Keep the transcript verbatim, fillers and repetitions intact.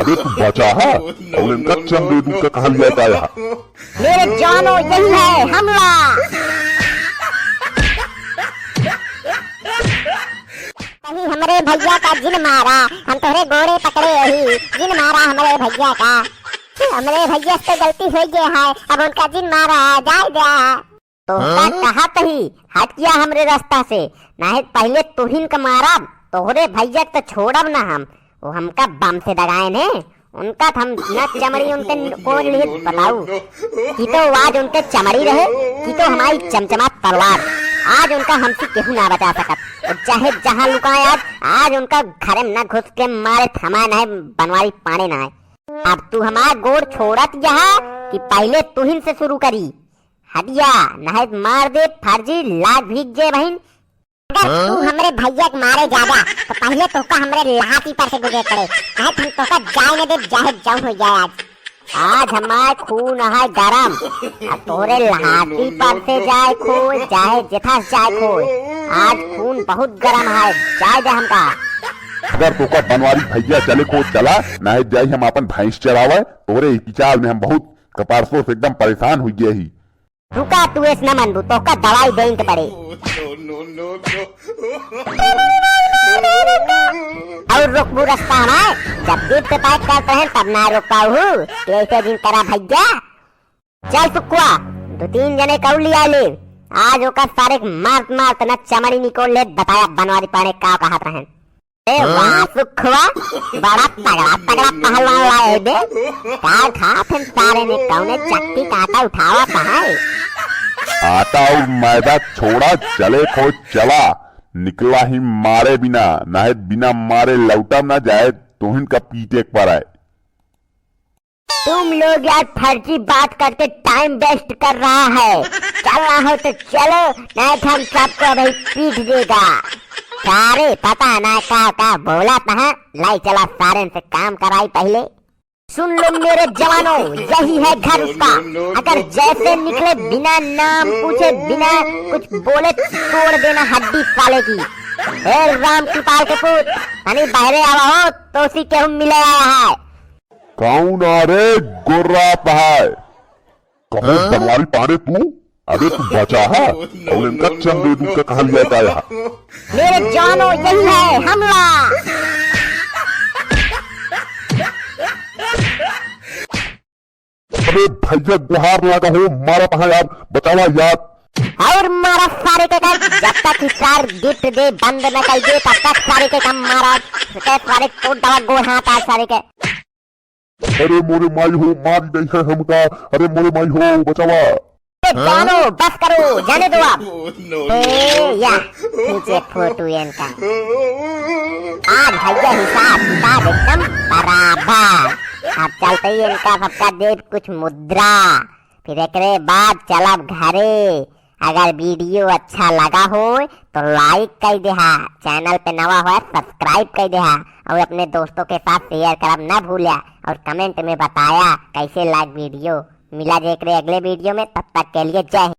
अबे तू बचा हा, और इनका चमड़े दूध का कहा लिया का यहाँ? मेरे जवानों, यही है हमला। कहीं हमरे भैया का जिन मारा, हम तोहरे गोड़े पकड़े रही, जिन मारा हमरे भैया का। हमरे भैया से गलती होइ गया है, अब उनका जिन मारा, जाए द्या। तोहका हाँ? कहत ही, हट गया हमरे रास्ता से, नाहीं पहिले तुहिन का मारब, तोहरे भैया के तो छोड़ब ना हम। वो हमका बम से दगाए ने, उनका त हम ना चमड़ी उनके कोड़ लिहे बताऊ। कि तो आज उनके चमड़ी रहे, कि तो हमारी चमचमात तलवार। आज उनका हमसे केहू ना बचा सकत। और चाहे जहाँ लुकाए आज, आज उनका घरे में ना घुस के मारे थमाए ना है बनवारी पाने ना है। अब तू हमार गोड़ छोड़त यहाँ कि पहिले तुहिन से शुरू करी। हटिया, नाहीं त मार दे फर्जी लाग भीग जे बहिन। अगर हाँ? तू हमरे भैया के मारे जाबा, तो पहिले तोहका हमरे लाठी पर से गुजरे पड़े, नाहीं त हम तोहका जाए न देब, चाहे जौन हो जाए आज। आज हमार खून है गरम, अब तोहरे लाठी पर से जाए खोए, चाहे जेथा से जाए खोए, आज खून बहुत गरम है, जाए दे हमका। अगर तोहका बनवारी भैया चले को चला, नाहीं जाई हम आपन भैंस चरावे, तोहरे इचाल में हम बहुत कपारसों से एकदम परेशान हुई गए ही। रुका, तू ऐस न मनबू, तोहका दवाई देंगे पड़े। और रुकबू रास्ता हमार, जब जीप से पैक करत रहे तब ना रोक पाऊ हूँ, कि ऐसे दिन करा भैया। चल सुखुआ, दो तीन जने कौ लिया ले, आज ओकर सारे के मारत मारत ना चमड़ी निकोल ले, बताया बनवारी पाने का कहत रहन। ए हाँ? वाह सुखुआ, बड़ा तगड़ा तगड़ा पहलवान लाए बे। का खात हैं सारे ने, कौने चट्टी काटा उठावा का है? आटा और मैदा छोड़ा, चले खो चला, निकला ही मारे बिना, नाहीं बिना मारे लौटा ना जाए, तोहिन का पीटे के पराए। तुम लोग यार फर्जी बात करके टाइम वेस्ट कर रहा है। चलना हो तो चलो, नहीं तो हम सबको अभी पीट देगा। सारे पता ना का का बोला था। लाई चला सारे से काम कराई पहले। सुन लो मेरे जवानों, यही है घर उसका। अगर जैसे निकले बिना नाम पूछे, बिना कुछ बोले, तोड़ देना हड्डी साले की। ए राम कृपाल के पूत, तनी बहरे आवा हो, तोसी केहू मिले आया है। कौन आ रे गोर्रा पहाड़? कहो हाँ? बनवारी पाने तू? अबे तू बचा है? और इनका चंदे दूध का कहा लिया का यहाँ? मेरे जवानों, यही है हमला। अबे भैया गुहार लगा हो, मारा पहा यार, बचावा यार। और मारा सारे के का, जब तक ही सार गिफ्ट दे बंद न कर दे, तब तक सारे के कम मारा, के सारे को दवा गोड़ हाथ आ सारे के। अरे मोरे माई हो, मारी नहीं है हमका। अरे मोरे माई हो, बचावा। ए, जानो, बस करो, जाने दो आप। ए, या, खींचे फोटो इनका। आज भैया हिसाब किताब एकदम बराबर। अब चलते ही इनका सबका देब कुछ मुद्रा, फिर एकरे बाद चलब घरे। अगर वीडियो अच्छा लगा हो तो लाइक कर देहा, चैनल पे नवा हो सब्सक्राइब कर देहा और अपने दोस्तों के साथ शेयर करब ना भूल्या और कमेंट में बताया कैसे लाग वीडियो। मिला जे एकरे अगले वीडियो में, तब तक के लिए जय हिंद।